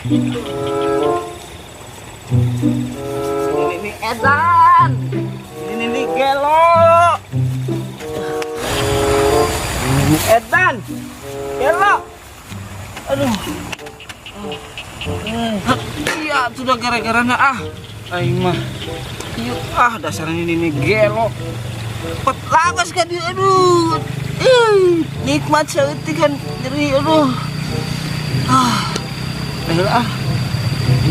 Ini edan. Ini gelo. Ini edan. Gelo. Aduh. Iya, sudah gara-gara ah. Aing mah. Iya, ah dasarnya ini nih gelo. Pet lawas kan dia, aduh. Ih, nikmat saeutik kan nyeri, aduh. Ah. Eh ah.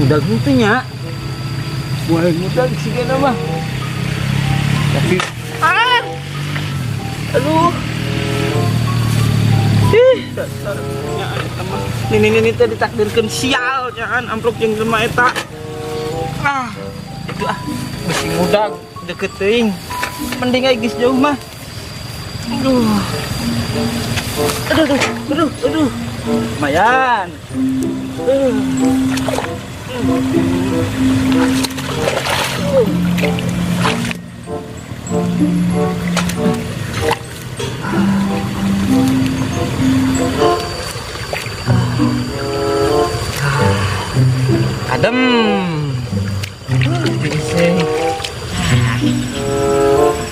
Udah gitu nya. Mulai muda sih kan mah. Tapi ah. Aduh. Ih, dasar nya eta mah. Nini nini teh ditakdirkeun sial jangan amplop jeung jelema eta. Ah, itu ah besi mudag deket teuing. Mending aing geus jauh mah. Aduh. Aduh, aduh, aduh, aduh. Lumayan. Aduh. Adem. Bisa.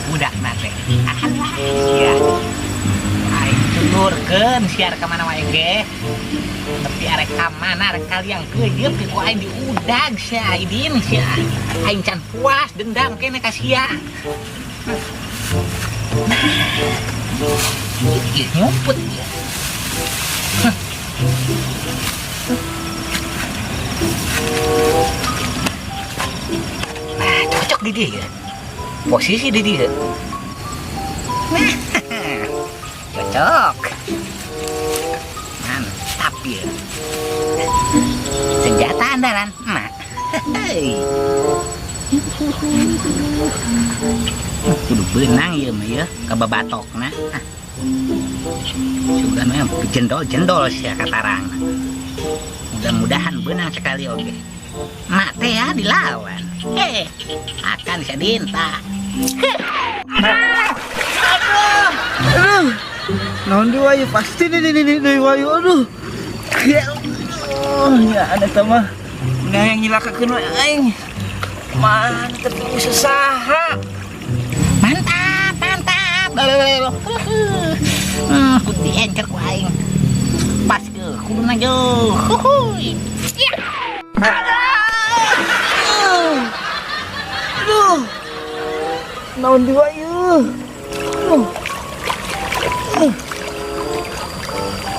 Budak nate. Alah, sia. Aing tuturkeun siar ka mana wae ge. Tapi arek ka mana arek kaliang keuyeup ku aing diudag sia Aidin sia. Aing can puas dendam kene ka sia. Nah, ieu nyumput ieu. Nah, cocok di dia. Posisi di dia. Nah, cocok. Mantap ya. Senjata andalan emak. Hei. Kudu beunang ieu mah ya, kababatokna. Ah. Sugan mah jendol-jendol sia katarang. Mudah-mudahan beunang sekali oge. Mak teh ya dilawan. Heh, akan sia dinta. Aduh. Aduh. Naon deui wayu pasti nih nih nih deui wayu aduh. Oh, ya ada mah. Nah yang nyilakakeun we aing. Mana tapi saha. Mantap, mantap. Kudu diencer ku aing. Pas ke kudu jauh. Huhuy. Ya. Aduh. Aduh. Naon deui wayu. Aduh.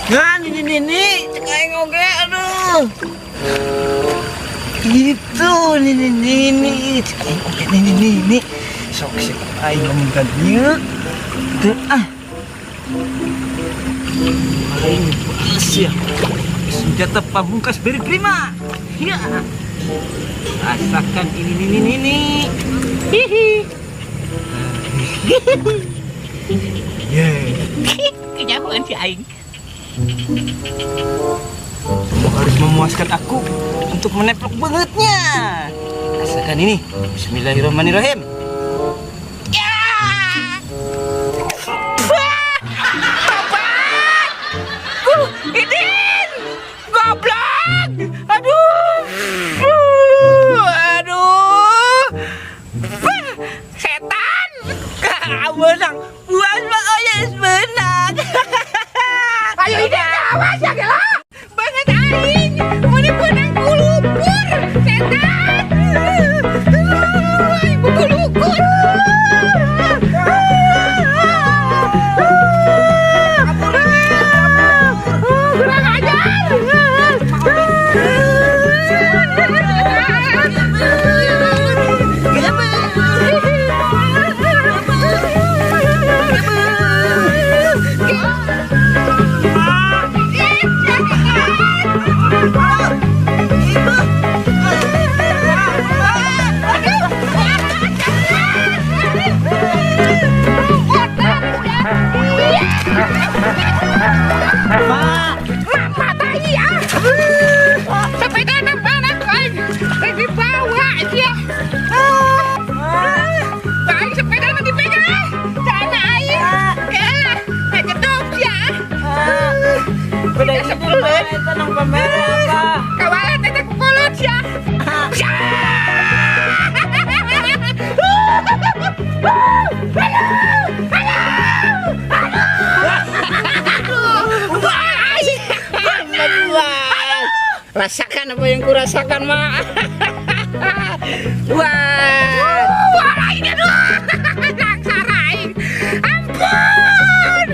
Nah, ini ini cek aing oge aduh. Gitu, ini ini cek aing oge ini ini. Sok sih aing ngomong ka dieu. Teu ah. Aing balas ya. Senjata pamungkas beri prima. Ya. Rasakan ini ini ini. Hihi. Yeah. Kejauhan si aing. Kamu harus memuaskan aku untuk meneplok bangetnya. Rasakan ini. Bismillahirrahmanirrahim. Ya. Bapak. Idin. Goblok. Aduh. Aduh. Setan. Menang. Buas mah oh yes menang. Ayo Idin, awas ya gela. Banget aing. Mun beunang ku lumpur. Setan. Aing bukulukur. Rasakan apa yang kurasakan, Mak. Wah. Wah, aing aduh. Sangsara aing. Ampun.